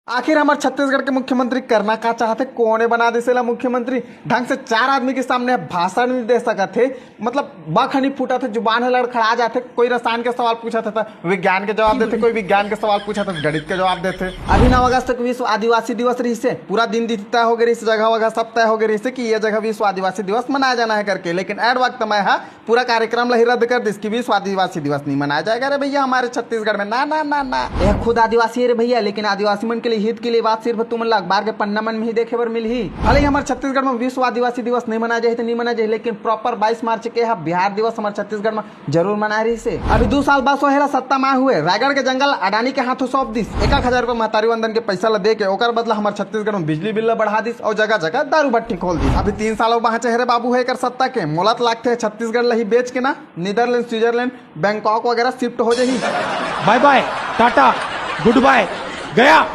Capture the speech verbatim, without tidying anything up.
आखिर हमर छत्तीसगढ़ के मुख्यमंत्री करना का चाहथे? कोने बना दिस एला मुख्यमंत्री? ढंग से चार आदमी के सामने भाषण नहीं दे सकत हे। मतलब, बक ह नहीं फूटत हे, जुबान ह लड़खड़ा जाथे। कोई रसायन के सवाल पूछत हे त विज्ञान के जवाब देथे, कोई विज्ञान के सवाल पूछत हे त गणित के जवाब देथे। अभी नौ अगस्त के विश्व आदिवासी दिवस रहिसे, पूरा दिन तिथि तय हो गे रहिसे, जगह वगह सब तय हो गे रहिसे कि ये जगह विश्व आदिवासी दिवस मनाया जाना है करके, लेकिन एड वक्त मैं ह पूरा कार्यक्रम ला ही रद्द कर दिस कि विश्व आदिवासी दिवस नहीं मनाया जाएगा रे भैया हमारे छत्तीसगढ़ में। ना, ना, ना, ना। यह खुद आदिवासी है रे भैया, लेकिन आदिवासी मन के लिए, हित के लिए बात सिर्फ तुमन ला अखबार के पन्ना मन में ही देखे बर मिलही। भले ही हमारे छत्तीसगढ़ में विश्व आदिवासी दिवस नहीं मनाया जाए तो नहीं मनाया जाए, लेकिन प्रॉपर बाईस मार्च के ह बिहार दिवस हमारे छत्तीसगढ़ में जरूर मनाए रहिसे। अभी दू साल बस होहे ला सत्ता में हुए, रायगढ़ के जंगल अडानी के हाथों सौंप दिस। एक एक हजार रुपया महतारी वंदन के पैसा ला दे के ओकर बदला हमारे छत्तीसगढ़ में बिजली बिल ला बढ़ा दिस और जगह जगह दारू भट्टी खोल दिस। अभी तीन साल बाँचे हे रे बाबू है एकर सत्ता के। मोला तो लागथे छत्तीसगढ़ ला ही बेच के ना नीदरलैंड, स्विट्जरलैंड, बैंकॉक वगैरह शिफ्ट हो जाही। बाय बाय, टाटा, गुड बाय, गया।